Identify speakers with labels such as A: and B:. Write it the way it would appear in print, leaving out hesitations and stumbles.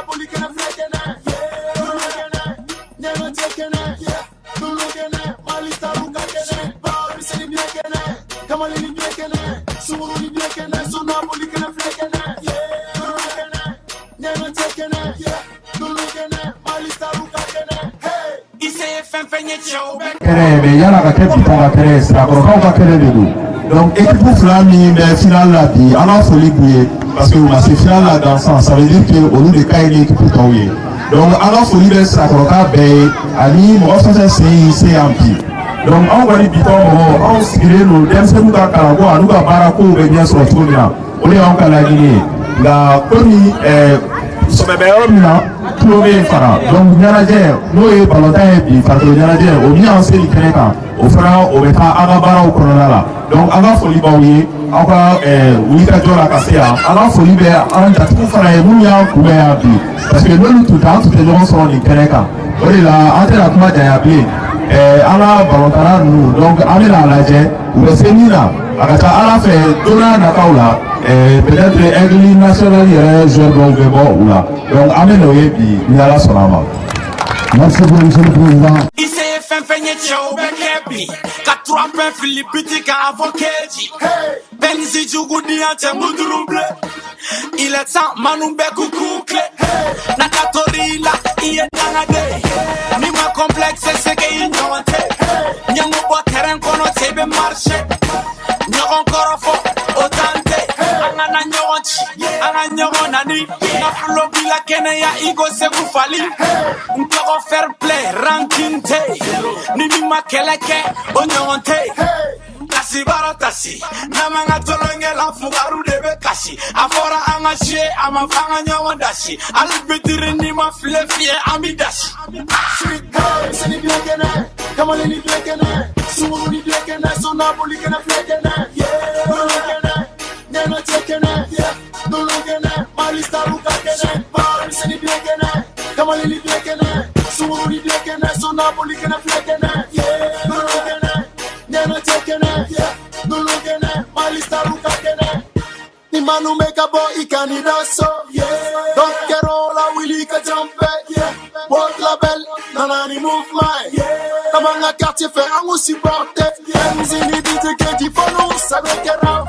A: Napoli kɛnɛ filɛ kɛnɛ. Dulu kɛnɛ, ɲɛnajɛ kɛnɛ. Dulu kɛnɛ, Mali staru ka kɛnɛ. Barisɛni biɲɛ kɛnɛ, kamalen ni biɲɛ kɛnɛ, sunguru ni biɲɛ kɛnɛ, so Napoli kɛnɛ filɛ kɛnɛ. Dulu kɛnɛ, ɲɛnajɛ kɛnɛ. Dulu kɛnɛ, Mali staru ka kɛnɛ. Hey!
B: I se ye fɛn fɛn ye, cɛw bɛ
C: Kɛnɛ ye, mais yala ka kɛ Biton ka kɛnɛ ye, Sirakɔrɔkaw ka kɛnɛ de don. Donc équipe fila min bɛ finale la bi, an ka foli b'u ye, parce que u ma se finale la gansan, ça veut dire que olu de ka ɲi ni équipe tɔw ye. Donc an ka foli bɛ Sirakɔrɔka bɛɛ ye ani mɔgɔ fɛn fɛn sen y'i se yan bi. Donc anw kɔni, Biton mɔgɔw, anw sigilen don denmisɛnninw ka kalanko an'u ka baarakow bɛ ɲɛ sɔrɔ cogo min na, o de y'anw ka laɲini ye. Nka komi sɔbɛ bɛ yɔrɔ min na, tulo bɛ yen fana. Donc ɲɛnajɛ, n'o ye balontan ye bi, farikolo ɲɛnajɛ, o min y'an se nin kɛnɛ kan, o fana o bɛ taa an ka baaraw kɔnɔna la. Donc an ka foli b'aw ye, aw ka wulikajɔ la ka se yan. An ka foli bɛ an jatigiw fana ye minnu y'an kunbɛn yan bi, parce que n'olu tun tɛ, an tun tɛ ɲɔgɔn sɔrɔ nin kɛnɛ kan. O de la an tɛna kuma janya bilen. An ka balontanna ninnu, donc an bɛna a lajɛ u bɛ se min na. A ka ca Ala fɛ, don n'a nataw la, peut-être Aigle national yɛrɛ joueur dɔw bɛ bɔ u la. Donc an bɛ n'o ye bi ni Ala sɔnna a ma.
D: Merci bien, monsieur le président.
B: I se ye fɛn fɛn ye, cɛw bɛ kɛ bi ka trois points fili biti ka avocat ci Benzi jugu di yan cɛ muduru bilen. Il est temps, manu bɛ kuku kile nata tori la, i ye dangaden ni ma complexe, c'est que i ɲɔgɔn tɛ ɲɛngo bɔ terrain kɔnɔ, cɛ bɛ marcher ɲɔgɔn kɔrɔfɔ o tan tɛ. An ka na ɲɔgɔn ci, an ka ɲɔgɔn nani nafolo b'i la, kɛnɛya i ko Segu fali. N tɔgɔ fair play, rancune tɛ, ni min ma kɛlɛ kɛ, o ɲɔgɔn tɛ. Tasi baara tasi n'an ka tolonkɛ la, fugaru de bɛ kasi. A fɔra an ka se a ma fɔ an ka ɲɔgɔn dasi, hali bitiri n'i ma file fiyɛ, an bi dasi.
A: Hey, seni biɲɛ kɛnɛ, kamalen ni biɲɛ kɛnɛ, sunguru ni biɲɛ kɛnɛ, so Napoli kɛnɛ filɛ kɛnɛ. Dulu kɛnɛ, ɲɛnajɛ kɛnɛ. Dulu kɛnɛ, Mali staru ka kɛnɛ. Barisɛni biɲɛ kɛnɛ, kamalen ni biɲɛ kɛnɛ, sunguru ni biɲɛ kɛnɛ, so Napoli kɛnɛ filɛ kɛnɛ. Dulu kɛnɛ, ɲɛnajɛ kɛnɛ. Dulu kɛnɛ, Mali staru ka kɛnɛ. Ni manu bɛ ka bɔ i ka ni da so. Donc kɛr'o la, wuli ka jampe. World label, nana ni mouvement ye. Kama n ka quartier fɛ, an k'u supporter. MC ni DJ Keji, fo n'u sago kɛra.